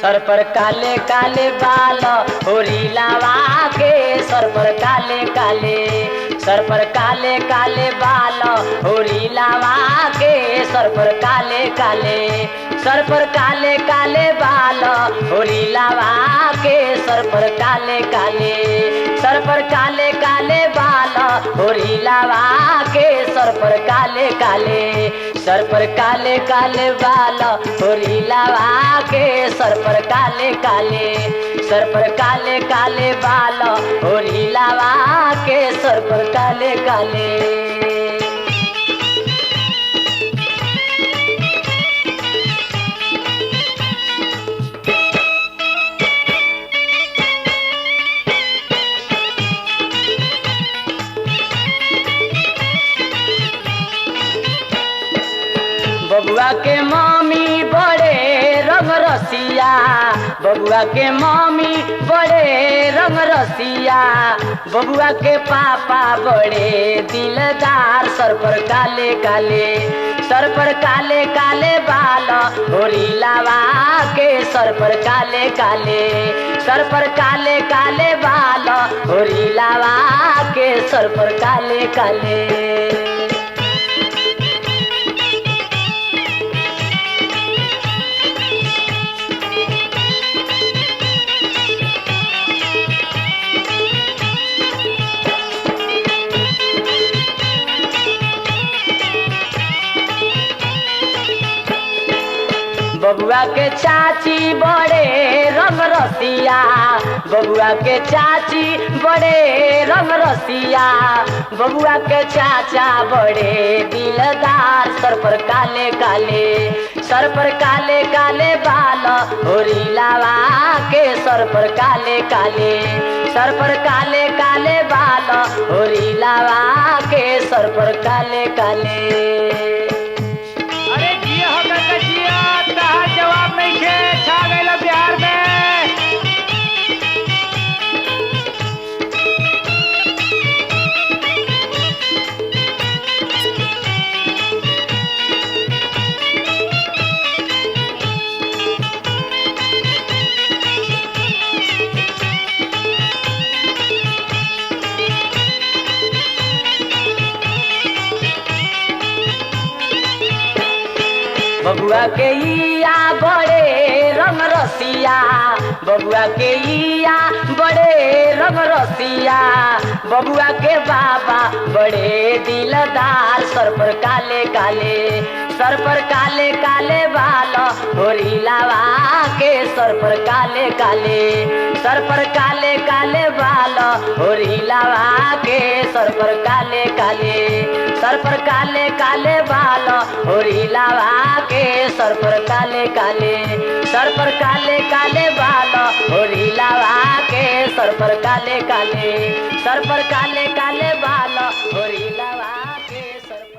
सर पर काले काले बाल होरी लावा के, सर पर काले काले, सर पर काले काले बाल होरी लावा के, सर पर काले काले, सर पर काले काले बाल होरी लावा के, सर पर काले काले, सर पर काले काले बाल होरी लावा के, सर पर काले काले, सर पर काले काले बाल होरी लावा के, सर पर काले काले, सर पर काले काले बाल होरी लावा के, सर पर काले काले। बबुआ के मम्मी बड़े रंग रसिया, बबुआ के मम्मी बड़े रंग रसिया, बबुआ के पापा बड़े दिलदार, सर पर काले काले, सर पर काले काले बाल होरी लावा के, सर पर काले काले, सर पर काले काले बाल होरी लावा के, सर पर काले काले। बबुआ के चाची बड़े रंग रसिया, बबुआ के चाची बड़े रंग रसिया, बबुआ के चाचा बड़े दिलदार, सर पर काले काले, सर पर काले काले बाल होरी लावा के, सर पर काले काले, सर पर काले काले बाल होरी लावा के, सर पर काले काले। अरे जिया हो काका जिया, तहार जवाब नहीं खे, छा गइल बिहार में। बबुआ के इया बड़े रंग रसिया, बबुआ के इया बड़े रंग रसिया, बबुआ के बाबा बड़े दिलदार, सर पर काले काले, सर पर काले काले बाल होरी लावा के, सर पर काले काले, सर पर काले काले बाल होरी लावा के, सर पर काले काले, सर पर काले काले बाल होरी लावा के, सर पर काले काले, सर पर काले काले बाल होरी लावा के, सर पर काले काले, सर पर काले काले बाल।